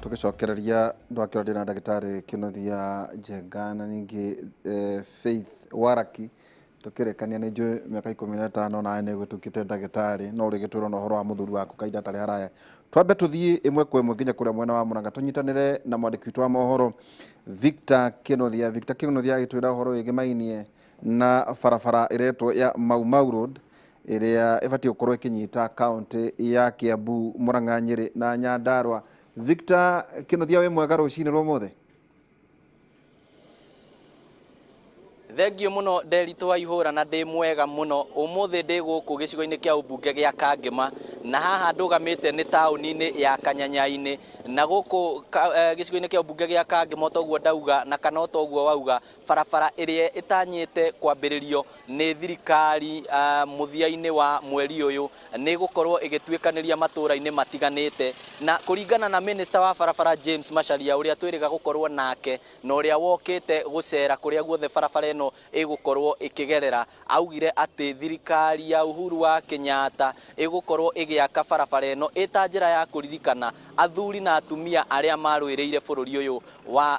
Tũgĩcokereria ndwakĩra ndĩ na ndagĩtarĩ Kĩnuthia Njenga na ningĩ Faith Waraki. Tũkĩrĩkania nĩ njũĩ mĩaka 15 nawe nĩ ũgĩtuĩkĩte ndagĩtarĩ, no ũrĩgĩtwĩra ona ũhoro wa mũthuri waku kahinda gatarĩ haraya. Twambe tũthiĩ ĩmwe kwa ĩmwe nginya kũrĩa mwena wa Mũrang'a tũnyitanĩre na mwandĩki witũ wa mohoro Victor Kĩnuthia. Victor Kĩnuthia agĩtwĩra ũhoro wĩgĩmainie na barabara ĩretwo ya Mau Mau Road ĩrĩa ĩbatiĩ gũkorwo ĩkĩnyita kaũntĩ ya Kiambu, Murang'a, Nyĩrĩ na Nyandarua. Victor Kĩnuthia, wĩ mwega rũcinĩ rwa ũmũthĩ? Thengiũ mũno Nderitũ wa Ihũra, na ndĩ mwega mũno. Ũmũthĩ ndĩ gũkũ gĩcigo-inĩ kĩa ũmbunge gĩa Kangema, na haha ndũgamĩte nĩ taũni-inĩ ya Kanyanya-inĩ, na gũkũ gĩcigo-inĩ kĩa ũmbunge gĩa Kangema toguo ndauga na kana o toguo wauga, barabara ĩrĩa ĩtanyĩte kwambĩrĩrio nĩ thirikari mũthia-inĩ wa mweri ũyũ nĩ ĩgũkorwo ĩgĩtuĩkanĩria matũũra-inĩ matiganĩte. Na kũringana na minista wa barabara James Macharia, ũrĩa twĩrĩga gũkorwo nake na ũrĩa wokĩte gũcera kũrĩa guothe barabara ĩno ĩgũkorwo ĩkĩgerera, augire atĩ thirikari ya Uhuru wa Kenyatta ĩgũkorwo ĩgĩaka barabara ĩno ĩta njĩra ya kũririkana athuri na atumia arĩa marũĩrĩire bũrũri ũyũ wa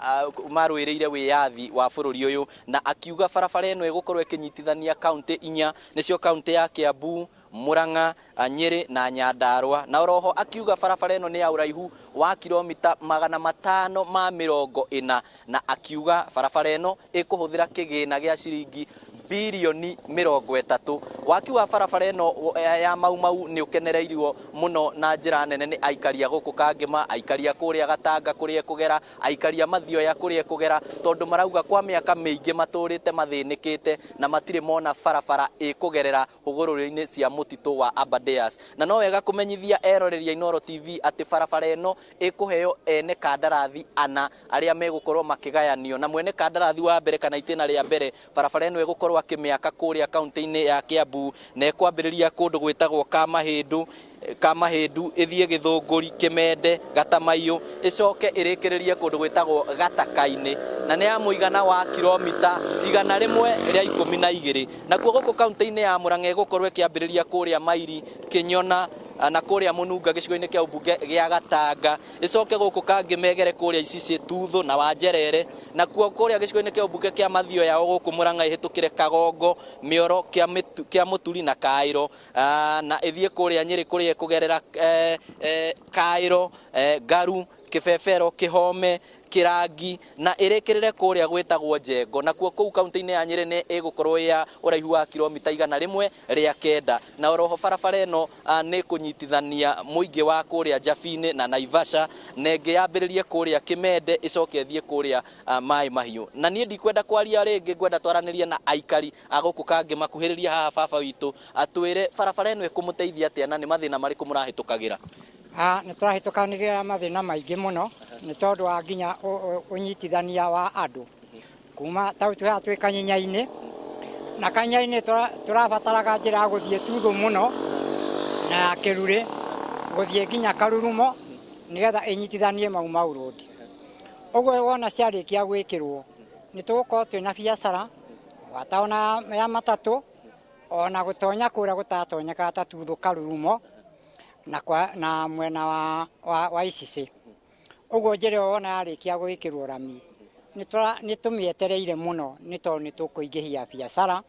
marũĩrĩire wĩyathi wa bũrũri ũyũ. Na akiuga barabara ĩno ĩgũkorwo ĩkĩnyitithania kaũntĩ inya, nĩcio kaũntĩ ya Kiambu, Murang'a, Nyĩrĩ na Nyandarua. Na oroho akiuga barabara ĩno nĩ ya ũraihu wa kilomita 540, na akiuga barabara ĩno ĩkũhũthĩra kĩgĩna gĩa ciringi birioni 30. Waki wa barabara ĩno ya Mau Mau nĩ ũkenereirio mũno na njĩra nene nĩ aikari a gũkũ Kangema, aikari a kũrĩa Gatanga kũrĩa ĩkũgera, aikari a Mathioya kũrĩa ĩkũgera, tondũ marauga kwa mĩaka mĩingĩ matũrĩte mathĩnĩkĩte na matirĩ mona barabara ĩkũgerera hũgũrũrũ-inĩ cia mũtitũ wa Aberdares. Na no wega kũmenyithia eroreri a Inooro TV atĩ barabara ĩno ĩkũheo ene kandarathi ana arĩa megũkorwo makĩgayanio, na mwene kandarathi wa mbere kana itĩna rĩa mbere barabara ĩno ĩgũkorwo akĩmĩaka kũrĩa kaunti-inĩ ya Kiambu, na ĩkwambĩrĩria kũndũ gwĩtagwo Kamahĩndũ, Kamahĩndu, ĩthiĩ Gĩthũngũri, Kĩmende, Gatamaiyũ, ĩcoke ĩrĩkĩrĩrie kũndũ gwĩtagwo Gataka-inĩ, na nĩ ya mũigana wa kilomita 112. Nakuo gũkũ kaunti-inĩ ya Murang'a ĩgũkorwo ĩkĩambĩrĩria kũrĩa Mairi, Kĩnyona, na kũrĩa Mũnunga gĩcigo-inĩ kĩa ũmbunge gĩa Gatanga, ĩcoke gũkũ Kangĩmegere kũrĩa Icicĩ, Tuthũ na Wanjerere, nakuo kũrĩa gĩcigo-inĩ kĩa ũmbunge kĩa Mathioya o gũkũ Murang'a ĩhĩtũkĩre Kagongo, Mĩoro, Kĩa Mũturi na Kaĩro, na ĩthiĩ kũrĩa Nyĩrĩ kũrĩa ĩkũgerera Kaĩro, Ngaru, Kĩbebero, Kĩhome, Kĩrangi, na ĩrĩkĩrĩre kũrĩa gwĩtagwo Njengo. Nakuo kũu kaunti-inĩ ya Nyĩrĩ nĩ ĩgũkorwo ya ũraihu wa kilomita 109. Na oroho barabara ĩno nĩ kũnyitithania mũingĩ wa kũrĩa Njabini na Naivasha, na ĩngĩ yambĩrĩrie kũrĩa Kĩmende ĩcoke ĩthiĩ kũrĩa Maĩ Mahiũ. Na niĩ ndikwenda kwaria rĩngĩ, ngwenda twaranĩrie na aikari a gũkũ Kangema. Kuhĩrĩria haha baba witũ atwĩre barabara ĩno ĩkũmũteithia atĩa na nĩ mathĩna marĩkũ mũrahĩtũkagĩra. Nĩ tũrahĩtũkanĩra mathĩna maingĩ mũno nĩ tondũ wa nginya ũnyitithania wa andũ kuma tau twĩ haha twĩ Kanyenya-inĩ, na Kanyenya-inĩ tũrabataraga njĩra ya gũthiĩ Tuthũ mũno na ya Kĩrurĩ gũthiĩ nginya Karurumo nĩgetha ĩnyitithanie Mau Mau Road. Ũguo wona ciarĩkia gwĩkĩrwo nĩ tũgũkorwo twĩna biacara gwata ona ya matatũ ona gũtonya kũrĩa gũtatonyekaga ta Tuthũ Karurumo na, kwa, na mwena wa Icicĩ. Ũguo njĩra ĩyo wona yarĩkia gwĩkĩrwo rami nĩ tũmĩetereire mũno nĩ tondũ nĩ tũkũingĩhia biacara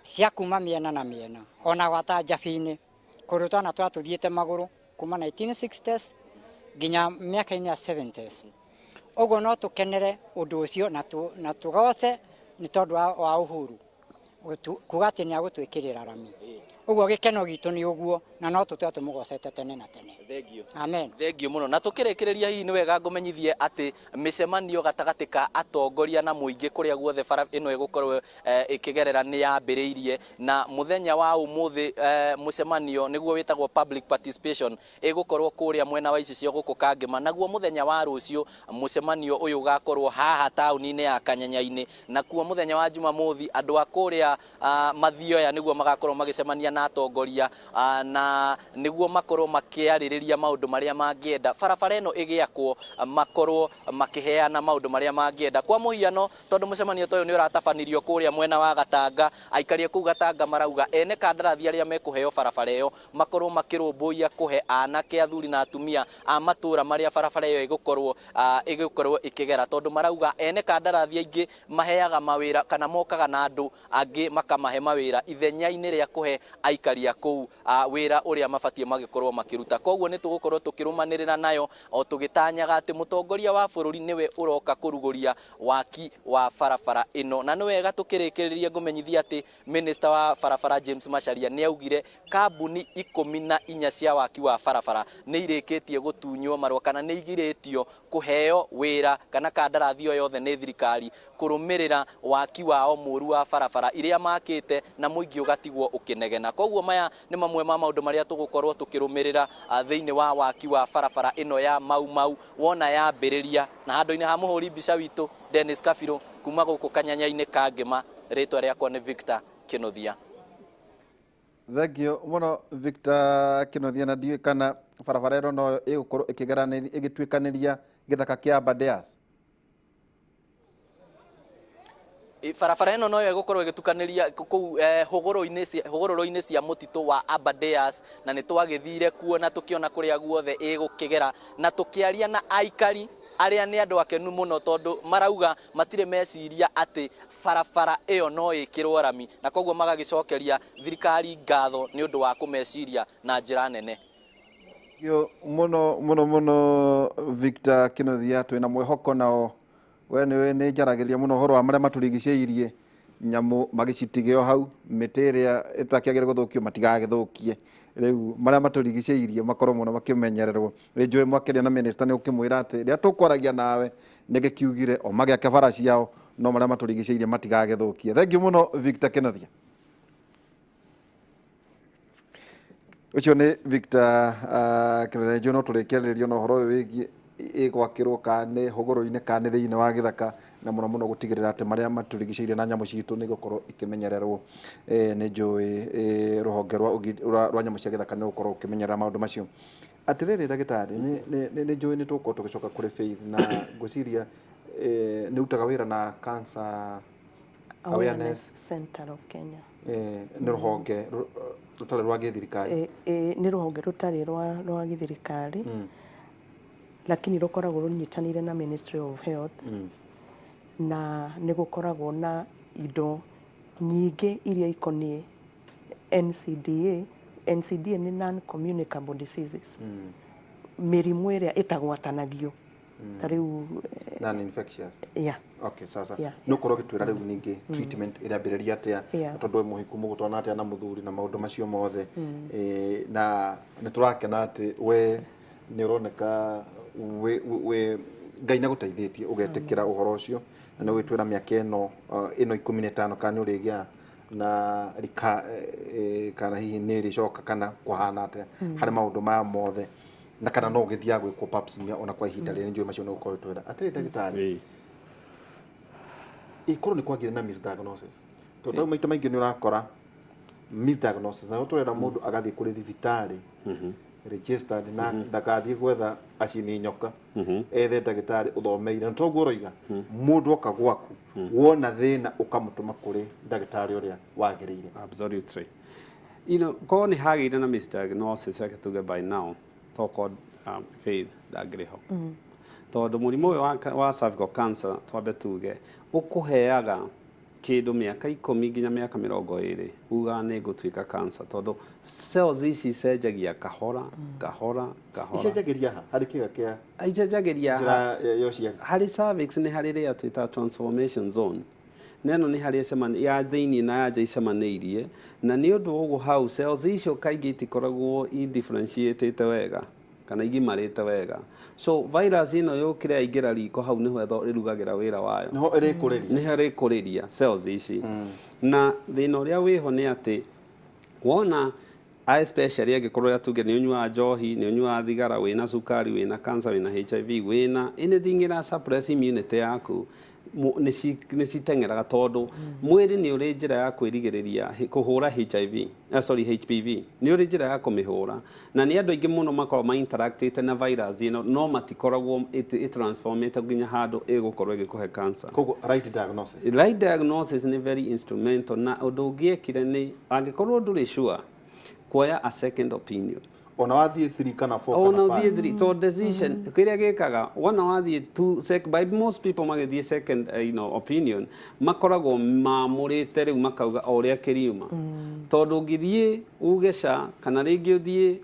cia kuma mĩena na mĩena ona gwata Njabini kũndũ twana twatũthiĩte magũrũ kuma 1960s nginya mĩaka-inĩ ya 70s. Ũguo no tũkenere ũndũ ũcio na tũgoce nĩ tondũ wa Uhuru kuga atĩ nĩ agũtwĩkĩrĩra rami. Ũguo gĩkeno gitũ nĩ ũguo na no tũtũre tũmũgocete tene na tene. Thengiũ. Amen. Thengiũ mũno. Na tũkĩrĩkĩrĩria hihi nĩ wega ngũmenyithie atĩ mĩcemanio gatagatĩ ka atongoria na mũingĩ kũrĩa guothe bara ĩno ĩgũkorwo ĩkĩgerera nĩ yambĩrĩirie, na mũthenya wa ũmũthĩ mũcemanio nĩguo wĩtagwo public participation ĩgũkorwo kũrĩa mwena wa Icicio gũkũ Kangema, naguo mũthenya wa rũciũ mũcemanio ũyũ ũgakorwo haha taũni-inĩ ya Kanyenya-inĩ, nakuo mũthenya wa Jumamothi andũ a kũrĩa Mathioya nĩguo magakorwo magĩcemania na atongoria na nĩguo makorwo makĩarĩrĩria makĩarĩrĩria maũndũ marĩa mangĩenda barabara ĩno ĩgĩakwo, makorwo makĩheana maũndũ marĩa mangĩenda. Kwa mũhiano, tondũ mũcemanio ta ũyũ nĩ ũratabanirio kũrĩa mwena wa Gatanga, aikari a kũu Gatanga marauga ene kandarathi arĩa mekũheo barabara ĩyo makorwo makĩrũmbũiya kũhe anake, athuri na atumia a matũra marĩa barabara ĩyo ĩgũkorwo ĩkĩgera, tondũ marauga ene kandarathi aingĩ maheaga mawĩra kana mokaga na andũ angĩ makamahe mawĩra ithenya-inĩ rĩa kũhe aikari a kũu wĩra ũrĩa mabatiĩ magĩkorwo makĩruta. Koguo nĩ tũgũkorwo tũkĩrũmanĩrĩra nayo o tũgĩtanyaga atĩ mũtongoria wa bũrũri nĩwe ũroka kũrugũria waki wa barabara ĩno. Na nĩ wega tũkĩrĩkĩrĩria ngũmenyithia atĩ Minister wa barabara James Macharia nĩ augire kambuni 14 cia waki wa barabara nĩ irĩkĩtie gũtunywo marũa kana nĩ igirĩtio kũheo wĩra kana kandarathi o yothe nĩ thirikari kũrũmĩrĩra waki wao mũru wa barabara iria makĩte na mũingĩ ũgatigwo ũkĩnegena. Koguo maya nĩ mamwe ma maũndũ marĩa tũgũkorwo tũkĩrũmĩrĩra thĩinĩ wa waki wa barabara ĩno ya Mau Mau wona yambĩrĩria. Na handũ-inĩ ha mũhũri mbica witũ Dennis Kabirũ kuma gũkũ kanyanya-inĩ ka Ngĩma, rĩtwa rĩakwa nĩ Victor Kĩnuthia. Thank you mũno Victor Kĩnuthia, na ndiũĩ kana barabara ĩno no ĩgũkorwo ĩkĩgeranĩria ĩgĩtuĩkanĩria gĩthaka kĩa Aberdares. Barabara ĩno noyo ĩgũkorwo ĩgĩtukanĩria kũu hũgũrũrũ-inĩ cia mũtitũ wa Aberdares, na nĩ twagĩthire kuo na tũkĩona kũrĩa guothe ĩgũkĩgera, na tũkĩaria na aikari arĩa nĩ andũ akenu mũno tondũ marauga matirĩ meciria atĩ barabara ĩyo no ĩkĩrwo rami, na koguo magagĩcokeria thirikari ngatho nĩ ũndũ wa kũmeciria na njĩra nene. Thank mũno mũno mũno Victor Kĩnuthia, twĩna mwĩhoko nao we nĩ nĩ njaragĩria mũno ũhoro wa marĩa matũrigicĩirie, nyamũ magĩcitige o hau, mĩtĩ ĩrĩa ĩtakĩagĩrĩire gũthũkio matigagĩthũkie, rĩu marĩa matũrigicĩirie makorwo mũno makĩmenyererwo. Nĩ njũĩ mwakĩaria na minister nĩ ũkĩmwĩra atĩ rĩrĩa tũkwaragia nawe nĩ gĩkiugire o magĩake bara ciao no marĩa matũrigicĩirie matigagĩthũkie. Thank you mũno Victor Kĩnuthia. Ũcio nĩ Victor Kĩnuthia. Njũĩ no tũrĩkĩarĩrĩria na ũhoro ũyũ wĩgiĩ ĩgwakĩrwo kana nĩ hũgũrũ-inĩ kana nĩ thĩinĩ wa gĩthaka, na mũno mũno gũtigĩrĩra atĩ marĩa matũrigicĩirie na nyamũ citũ nĩ igũkorwo ikĩmenyererwo. Nĩ njũĩ rũhonge rwa nyamũ cia gĩthaka nĩ gũkorwo ũkĩmenyerera maũndũ macio. Atĩrĩrĩ ndagĩtarĩ, nĩ njũĩ nĩ tũgũkorwo tũgĩcoka kũrĩ Faith, na ngwĩciria nĩ ũrutaga wĩra na Cancer Awareness Center of Kenya. Nĩ rũhonge rũtarĩ rwa gĩthirikari. Nĩ rũhonge rũtarĩ rwa gĩthirikari, lakini rũkoragwo rũnyitanĩire na Ministry of Health, na nĩ gũkoragwo na indo nyingĩ iria ikoniĩ NCDA. NCDA nĩ non-communicable diseases, mĩrimũ ĩrĩa ĩtagwatanagio ta rĩu. Non infectious. Yeah. Okay, sasa Yeah. Nĩ ũkorwo ũgĩtwĩra rĩu ningĩ treatment ĩrambĩrĩria atĩa, na tondũ wĩ mũhiku mũgũtwana atĩa na mũthuri na maũndũ macio mothe. Na nĩ tũrakena atĩ we nĩ ũroneka wĩ Ngai nĩ agũteithĩtie ũgetĩkĩra ũhoro ũcio, na nĩ ũgĩtwĩra mĩaka ĩno 15 kana nĩ ũrĩgĩa na rika kana hihi nĩ ĩrĩcoka kana kũhana atĩa harĩ maũndũ maya mothe, na kana no ũgĩthiaga gwĩkwo pap smear ona kwa ihinda rĩrĩ. Nĩ njũĩ macio nĩ ũgũkorwo ũgĩtwĩra. Atĩrĩ ndagĩtarĩ, ĩkorwo nĩ kwagĩire na misdiagnosis, tondũ rĩu maita maingĩ nĩ ũrakora misdiagnosis na tũrera mũndũ agathiĩ kũrĩ thibitarĩ registered na ndagathiĩ gwetha acini nyoka, ethe ndagĩtarĩ ũthomeire, na toguo ũroiga mũndũ oka gwaku wona thĩna ũkamũtũma kũrĩ ndagĩtarĩ ũrĩa wagĩrĩire. Absolutely. Korwo nĩ hagĩire na misdiagnosis, reke tuge by now tokorwo Faith ndangĩrĩ ho, tondũ mũrimũ ũyũ wa cervical cancer, twambe tuge ũkũheaga kĩndũ mĩaka 10 nginya mĩaka 20 ugaga nĩ ngũtuĩka cancer, tondũ cells ici icenjagia kahora kahora kahora. Icenjagĩria ha harĩ kĩga kĩa Icenjagĩria njĩra ya ũciari? Harĩ cervix nĩ harĩ rĩa twĩtaga transformation zone, na ĩno nĩ harĩa ya thĩiniĩ na ya nja icemanĩirie, na nĩ ũndũ wa ũguo hau cells icio kaingĩ itikoragwo i differentiatĩte wega kana igimarĩte wega, so virus ĩno yũkĩre yaingĩra riko hau nĩho ĩrugagĩra wĩra wayo. Nĩho ĩrĩkũrĩria. Nĩho ĩrĩkũrĩria cells ici, na thĩna ũrĩa wĩho nĩ atĩ wona especially angĩkorwo ya tuge nĩ ũnyuaga njohi, nĩ ũnyuaga thigara, wĩna cukari, wĩna cancer, wĩna HIV, wĩna anything ĩra suppress immunity yaku. Nĩ citeng'eraga tondũ mwĩrĩ nĩ ũrĩ njĩra ya kwĩrigĩrĩria kũhũra HIV, sorry, HPV nĩ ũrĩ njĩra ya kũmĩhũra, na nĩ andũ aingĩ mũno makoragwo ma interactĩte na virus ĩno, no matikoragwo ĩtransformĩte nginya handũ ĩgũkorwo ĩgĩkũhe cancer. Koguo right diagnosis. Right diagnosis nĩ very instrumental, na ũndũ ũngĩ ekire nĩ angĩkorwo ndũrĩ sure, kuoya a second opinion. Ona wathiĩ 3 kana 4 ona kana ũthiĩ 5. 3, to decision kĩrĩa gĩkaga wona wathiĩ two sec, by most people magĩthiĩ second opinion, makoragwo mamũrĩte rĩu makauga o ũrĩa kĩriuma, tondũ ũngĩthiĩ uge ca kana rĩngĩ ũthiĩ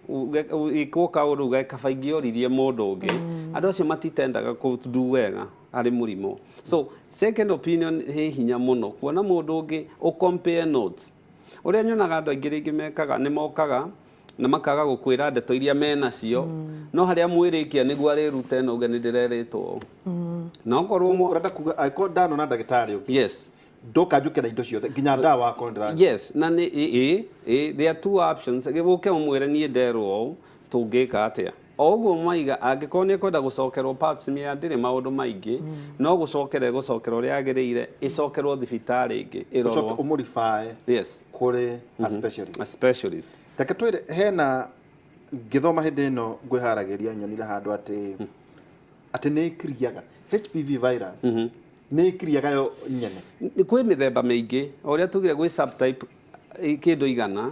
wĩkwo kaũndũ uge kaba ingĩoririe mũndũ ũngĩ, andũ acio matitendaga kũ wega harĩ mũrimũ. So second opinion hĩ hinya mũno, kuona mũndũ ũngĩ ũ compare notes. Ũrĩa nyonaga andũ aingĩ rĩngĩ mekaga nĩ mokaga na makaga gũkwĩra ndeto iria menacio, no harĩa mwĩrĩkia nĩguo arĩrute ĩno uge nĩ ndĩrerĩtwo na okorwo Ũrenda kuga angĩkorwo ndanona ndagĩtarĩ ũngĩ, ndoka njuke na indo ciothe nginya ndawa akorwo ndĩra Yes, na nĩ ĩ ĩ there are two options. Gũke ũmwĩre niĩ nderwo ũũ, tũngĩka atĩa? O ũguo maiga angĩkorwo nĩ ekwenda gũcokerwo pap smear, ndĩrĩ maũndũ maingĩ, no gũcokera ĩgũcokera ũrĩa yagĩrĩire, ĩcokerwo thibitarĩ ĩngĩ ũcoke ĩrorwo. Ũmũribae kũrĩ a specialist. A specialist. Reke twĩre, hena ngĩthoma hĩndĩ ĩno ngwĩharagĩria, nyonire handũ atĩ nĩ ĩkiriaga HPV virus, nĩ ĩkiriaga yo nyene. Kwĩ mĩthemba mĩingĩ, o ũrĩa tugire gwĩ subtype kĩndũ 100.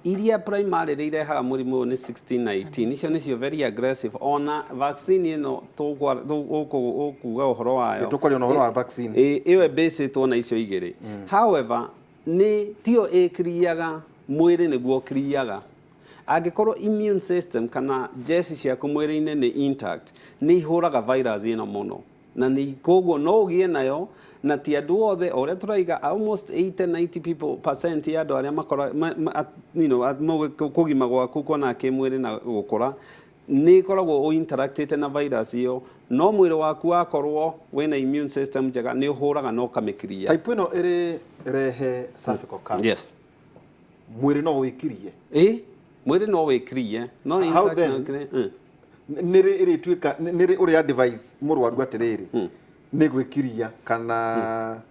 Iria primarily irehaga mũrimũ ũyũ nĩ 16 na 18. Icio nĩcio very aggressive. Ona vaccine ĩno ũkuga ũhoro wayo. Tũkwaria na ũhoro wa vaccine. Ĩyo ĩbĩcĩtwo na icio igĩrĩ. However, nĩ tio ĩkiriaga mwĩrĩ, nĩguo ũkiriaga angĩkorwo immune system kana jeci ciaku mwĩrĩ-inĩ nĩ intact, nĩ ihũraga virus ĩno mũno, na nĩ koguo no ũgĩe nayo, na ti andũ othe. O ũrĩa tũraiga, almost 80 90 people percent ya andũ arĩa makora ma, ma, you know, kũgima gwaku kuona kĩmwĩrĩ na gũkũra nĩ ĩkoragwo ũ interactĩte na virus ĩyo, no mwĩrĩ waku wakorwo wĩna immune system njega nĩ ũhũraga na ũkamĩkiria. Type ĩno ĩrĩ rehe cervical cancer, mwĩrĩ no wĩkirie? Ĩ, mwĩrĩ no wĩkirie, no How intact then? no wĩkirie. Nĩrĩ ĩrĩtuĩka, nĩrĩ ũrĩ advice mũrwaru atĩrĩrĩ nĩ gwĩkiria, kana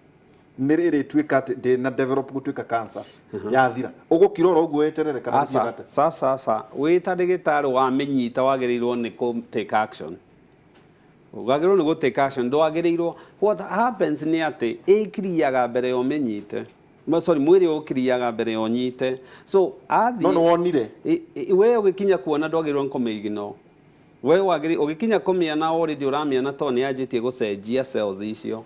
nĩrĩ ĩrĩtuĩka atĩ ndĩna develop gũtuĩka cancer yathira, ũgũkira oro ũguo weterere kana Aca, ũthiĩ gate? Sasa sasa wĩ ta ndagĩtarĩ wamĩnyita, wagĩrĩirwo nĩ kũ take action, wagĩrĩirwo nĩ gũ take action. Ndwagĩrĩirwo, what happens nĩ atĩ ĩkiriaga mbere ya ũmĩnyite. Sorry, mwĩrĩ ũkiriaga mbere ya ũnyite, so athiĩ No nĩ wonire. We ũgĩkinya kuona ndwagĩrĩirwo nĩ kũmĩignore. We wagĩrĩ ũgĩkinya kũmĩona, already ũramĩona tondũ nĩ yanjĩtie gũcenjia cells icio.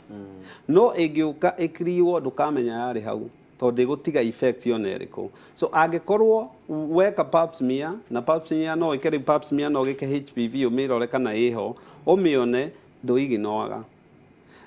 No ĩngĩũka ĩkiriwo, ndũkamenya yarĩ hau tondũ ndĩgũtiga effect ona ĩrĩkũ. So angĩkorwo weka pap smear, na pap smear no ĩke rĩu pap smear no gĩke HPV, ũmĩrore kana ĩho, ũmĩone, ndũiginoaga.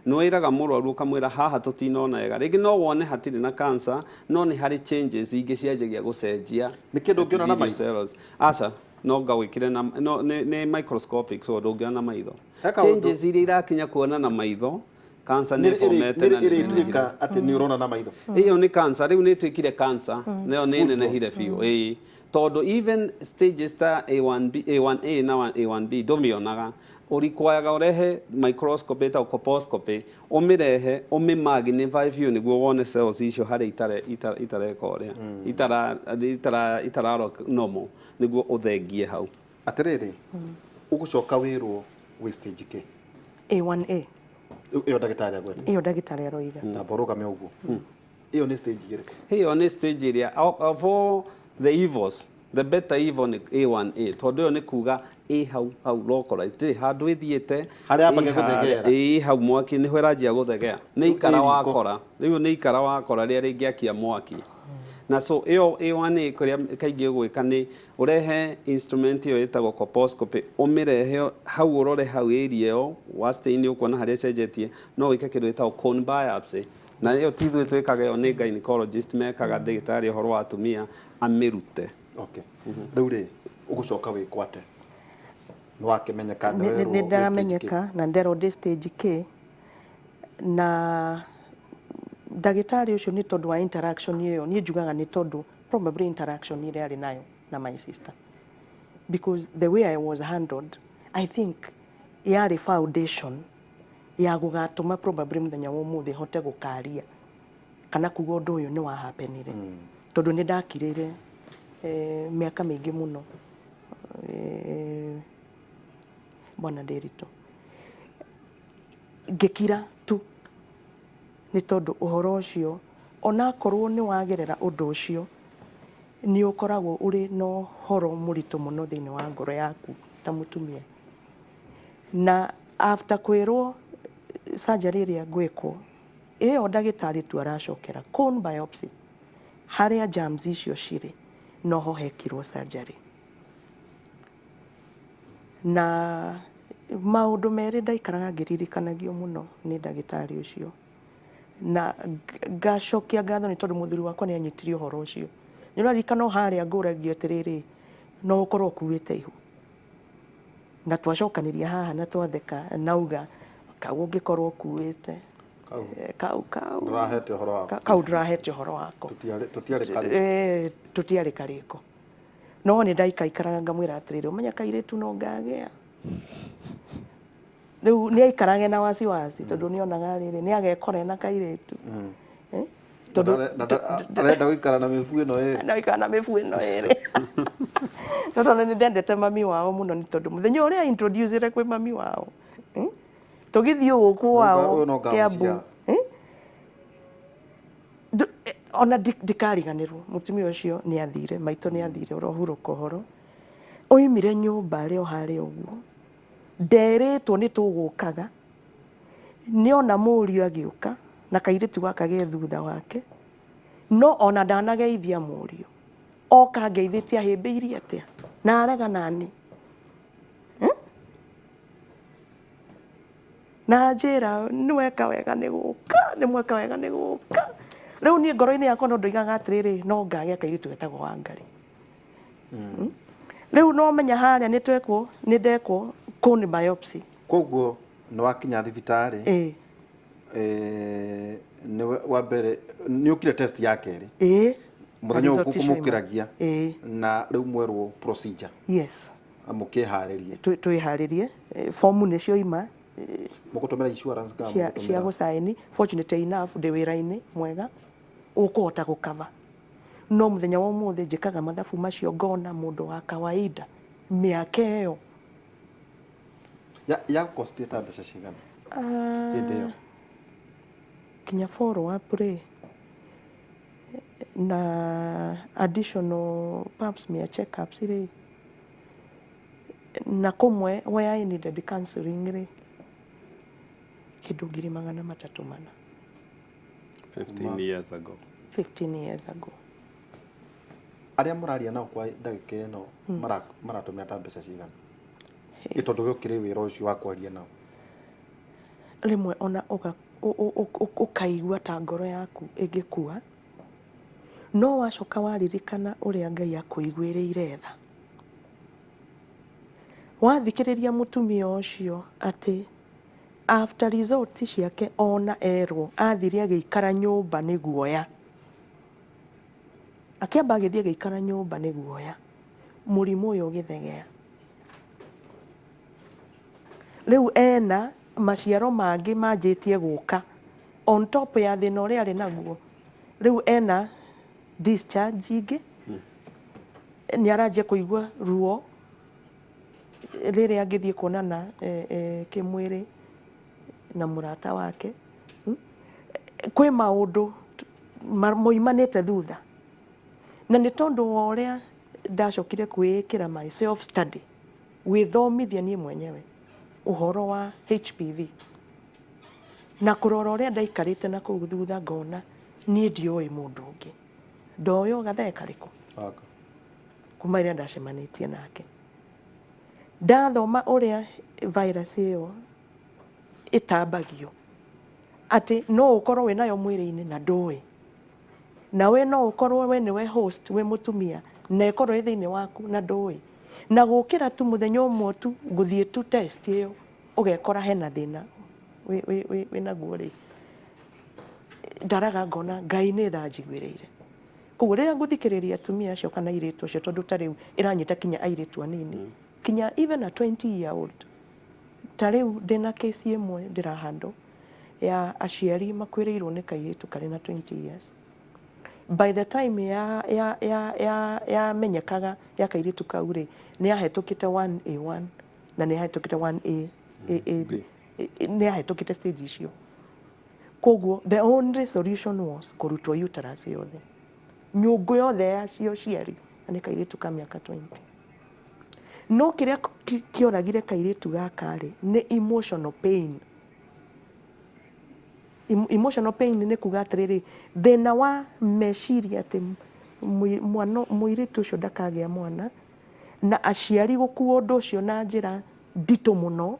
Nĩwĩraga mũrwaru ũkamwĩra haha tũtinona wega. Rĩngĩ no wone hatirĩ na cancer, no nĩ harĩ changes ingĩ cianjagia gũcenjia. Nĩ kĩndũ ũngĩona na epithelial maitho? Cells. Aca, no nga wĩkire na no, nĩ microscopic, so ndũngĩona na maitho. He kaũndũ- Changes iria irakinya kuona na maitho, cancer nĩ Nĩrĩ ĩfomete na nĩ ĩnenehire. ĩrĩtuĩka atĩ nĩ ũrona na maitho? Ĩyo nĩ cancer, rĩu nĩ ĩtuĩkire cancer, nayo nĩ ĩnenehire biũ. Ĩĩ, tondũ even stages ta A1B, A1A na A1B ndũmĩonaga, ũrikwayaga ũrehe microscopy ĩtagwo colposcopy, ũmĩrehe ũmĩ magnify biũ nĩguo wone cells icio harĩa itareka ũrĩa itararo normal, nĩguo ũthengie hau. Atĩrĩrĩ, ũgũcoka wĩrwo wĩ stage K? A1A. Ĩyo ndagĩtarĩ agweta. Ĩyo ndagĩtarĩ aroiga. Tamba ũrũgame ũguo. Ĩyo nĩ stage ĩrĩkũ? Ĩyo nĩ stage ĩrĩa of all the evils, the better evil nĩ A1A, tondũ ĩyo nĩ kuga ĩ hau hau localized, ndĩrĩ handũ ĩthiĩte. Harĩa yambagia ĩ harĩa- gũthegera. Ĩ hau mwaki nĩho ĩranjia gũthegea, nĩ ikara Ĩ riko. Wakora rĩu nĩ ikara wakora rĩrĩa rĩngĩakia mwaki. Na so ĩyo A1A, kũrĩa kaingĩ ũgwĩka nĩ ũrehe instrument ĩyo ĩtagwo colposcopy, ũmĩrehe hau, ũrore hau area ĩyo wa stain, ũkuona harĩa ĩcenjetie. No wĩke kĩndũ gĩtagwo cone biopsy, na ĩyo ti ithuĩ twĩkaga, ĩyo nĩ gynecologist mekaga, ndagĩtarĩ ũhoro wa atumia amĩrute. Okay, rĩu rĩ ũgũcoka wĩkwo atĩa? Nĩ wakĩmenyeka, nĩ werwo Nĩ wĩ stage K. Ndĩramenyeka na nderwo ndĩ stage K na ndagĩtarĩ ũcio, nĩ tondũ wa interaction ĩyo. Niĩ njugaga nĩ tondũ probably interaction ĩrĩa arĩ nayo na my sister, because the way I was handled, I think yarĩ foundation. Ya gũgatũma probably mũthenya wa ũmũthĩ hote gũkaria kana kuga ũndũ ũyũ nĩ wahapenire, tondũ nĩ ndakirĩre mĩaka mĩingĩ mũno. Bwana Ndĩritũ, ngĩkira tu nĩ tondũ ũhoro ũcio, onakorwo nĩ wagerera ũndũ ũcio, nĩ ũkoragwo ũrĩ na ũhoro mũritũ mũno thĩinĩ wa ngoro yaku ta mũtumia. Na after kwĩrwo surgery ĩrĩa ngwĩkwo ĩyo, ndagĩtarĩ tu aracokera cone biopsy harĩa germs icio cirĩ, noho hekirwo surgery. Na maũndũ merĩ ndaikaraga ngĩririkanagio mũno nĩ ndagĩtarĩ ũcio, na ngacokia ngatho nĩ tondũ mũthuri wakwa nĩ anyitirie ũhoro ũcio. Nĩ ũraririkana o harĩa ngũragio atĩrĩrĩ, no ũkorwo ũkuĩte ihu, na twacokanĩria haha na twatheka, nauga kau ũngĩkorwo ũkuĩte Kau. Kau kau Ndũrahete ũhoro wako. Kau ndũrahete ũhoro wako. Tũtiarĩ karĩ. Tũtiarĩ karĩko, no nĩ ndaikaikaraga ngamwĩra atĩrĩrĩ, ũmenya kairĩtu no ngagĩa. Rĩu nĩ aikarage na wasiwasi tondũ nĩ onaga rĩrĩ nĩ agekora ena kairĩtu. Eh? Tondũ Arenda gũikara na mĩbu ĩno ĩrĩ. Na ikara na mĩbu ĩno ĩrĩ. No tondũ nĩ ndendete mami wao mũno, nĩ tondũ mũthenya ũrĩa introduce kwĩ mami wao, Tũgĩthiĩ gũkũ wao Ũyũ no Kiambu. ngamũciara. Ona ndikariganĩrwo, mũtumia ũcio nĩ athire, maitũ nĩ athire ũrohurũka ũhoro. Oimire nyũmba arĩ o harĩa ũguo, nderĩtwo nĩ tũgũkaga, nĩ ona mũriũ agĩũka na kairĩtu gaka ge thutha wake, no ona ndanageithia mũriũ. Oka ngeithĩtie ahĩmbĩirie atĩa na arega nani, Na njĩra nĩ weka wega nĩ gũka, nĩ mweka wega nĩ gũka. Rĩu niĩ ngoro-inĩ yakwa no ndoigaga atĩrĩrĩ, no ngagĩa kairĩtu getagwo Wangari. Rĩu no menya harĩa nĩ twekwo, nĩ ndekwo cone biopsy. Koguo nĩ wakinya thibitarĩ? Ĩĩ. Nĩ wa mbere nĩ ũkire test ya kerĩ? Ĩĩ. Mũthenya ũyũ Result icio ima. kũmũkĩragia? Ĩĩ. Na rĩu mwerwo procedure? Yes. Na mũkĩharĩrie? Twĩharĩrie, fomu nĩ cioima. Mũgũtũmĩra insurance kana cia mũgũtũmĩra gũcaĩni. Fortunately enough, ndĩ wĩra-inĩ mwega ũkũhota gũkava, no mũthenya wa ũmũthĩ njĩkaga mathabu macio ngona mũndũ wa kawaida mĩaka ĩyo Ya gũkostie ta mbeca cigana hĩndĩ ĩyo? Kinya follow up rĩ, na additional pap smear checkups rĩ, na kũmwe where I needed counseling rĩ, kĩndũ 304,000. 15 years ago. 15 years ago. Arĩa mũraria nao kwa ndagĩka ĩno maratũmĩra ta mbeca cigana? Ĩ tondũ we ũkĩrĩ wĩra ũcio wa kwaria nao. Rĩmwe ona ũkaigua ta ngoro yaku ĩngĩkua, no wacoka waririkana ũrĩa Ngai akũiguĩrĩire tha, wathikĩrĩria mũtumia ũcio atĩ after result ciake ona erwo, athire agĩikara nyũmba nĩ guoya, akĩamba agĩthiĩ agĩikara nyũmba nĩ guoya, mũrimũ ũyũ ũgĩthegea. Rĩu ena maciaro mangĩ manjĩtie gũka on top ya thĩna ũrĩa arĩ naguo. Rĩu ena discharge ingĩ, nĩ aranjia kũigua ruo rĩrĩa angĩthiĩ kuonana kĩmwĩrĩ na mũrata wake. Kwĩ maũndũ moimanĩte thutha, na nĩ tondũ wa ũrĩa ndacokire kwĩĩkĩra my self study, gwĩthomithia niĩ mwenyewe ũhoro wa HPV na kũrora ũrĩa ndaikarĩte na kũu thutha, ngona niĩ ndioĩ mũndũ ũngĩ ndoĩ gathee karĩkũ. Aka. Kuma rĩrĩa ndacemanĩtie nake, ndathoma ũrĩa virus ĩyo ĩtambagio, atĩ no ũkorwo wĩnayo mwĩrĩ-inĩ na ndũĩ, na we no ũkorwo we nĩwe host, wĩ mũtumia, na ĩkorwo ĩ thĩinĩ waku na ndũĩ, na gũkĩra tu mũthenya ũmwe tu gũthiĩ tu test ĩyo, ũgekora hena thĩna wĩnaguo rĩ, ndaraga ngona Ngai nĩ tha njiguĩrĩire. Koguo rĩrĩa ngũthikĩrĩria atumia acio kana airĩtu acio, tondũ ta rĩu ĩranyita kinya airĩtu anini, kinya even a 20 year old. Ta rĩu ndĩna case ĩmwe ndĩrahandle ya aciari makuĩrĩirwo nĩ kairĩtu karĩ na 20 years. By the time ya ya ya ya yamenyekaga ya kairĩtu kau rĩ, nĩ yahetũkĩte 1A1 na nĩ yahetũkĩte 1A A A B. Nĩ yahetũkĩte stage icio. Koguo the only solution was kũrutwo uterus yothe, nyũngũ yothe ya ũciari, na nĩ kairĩtu ka mĩaka 20. No kĩrĩa kĩoragire kairĩtu gaka rĩ, nĩ emotional pain. Emotional pain nĩ kuga atĩrĩrĩ, thĩna wa meciria atĩ mwana mũirĩtu ũcio ndakagĩa mwana, na aciari gũkua ũndũ ũcio na njĩra nditũ mũno,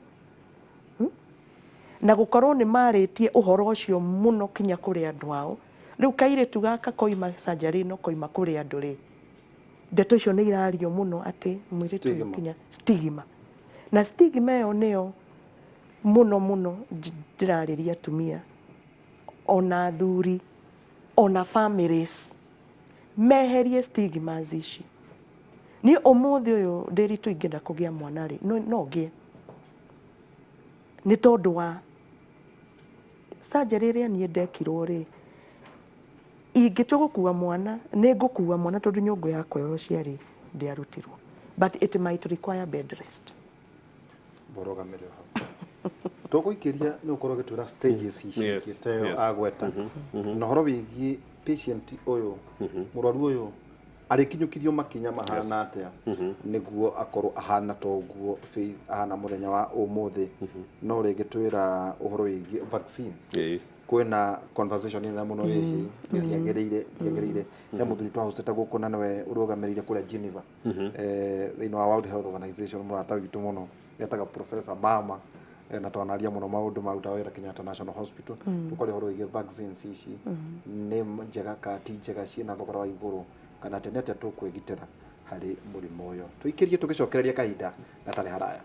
Na gũkorwo nĩ marĩtie ũhoro ũcio mũno kinya kũrĩ andũ ao. Rĩu kairĩtu gaka koima surgery ĩno koima kũrĩ andũ rĩ, ndeto icio nĩ irario mũno atĩ mũirĩtu ũyũ Stigma. kinya stigma. Na stigma ĩyo nĩyo mũno mũno ndĩrarĩria atumia ona athuri ona families meherie stigmas ici. Niĩ ũmũthĩ ũyũ ndĩritũ ingĩenda kũgĩa mwana rĩ, no ngĩe. Nĩ tondũ wa surgery ĩrĩa niĩ ndekirwo rĩ, ingĩtua gũkua mwana, nĩ ngũkua mwana tondũ nyũngũ yakwa ya ũciari ndĩarutirwo. But it might require bed rest. Mũrũgamĩre o hau. Tũgũikĩria nĩ ũkorwo ũgĩtwĩra stages ici ingĩ ta ĩyo agweta. Na ũhoro wĩgiĩ patient ũyũ, mũrwaru ũyũ arĩkinyũkirio makinya mahana atĩa nĩguo akorwo ahana ta ũguo Faith ahana mũthenya wa ũmũthĩ. No rĩngĩ twĩra ũhoro wĩgiĩ vaccine. Kwĩna conversation nene mũno ĩhĩ ndiagĩrĩire ndiagĩrĩire. He mũthuri twahostete gũkũ na nĩwe ũrũgamĩrĩire kũrĩa Geneva, thĩinĩ wa World Health Organization, mũrata witũ mũno etaga Professor Mama, na twanaria mũno maũndũ maruta wĩra Kenyatta National Hospital. Tũkaria ũhoro wĩgiĩ vaccines ici nĩ njega kana ti njega, ciĩna thogora wa igũrũ kana atĩa, nĩ atĩa tũkwĩgitĩra harĩ mũrimũ ũyũ. Tũikĩrie tũgĩcokereria kahinda gatarĩ haraya.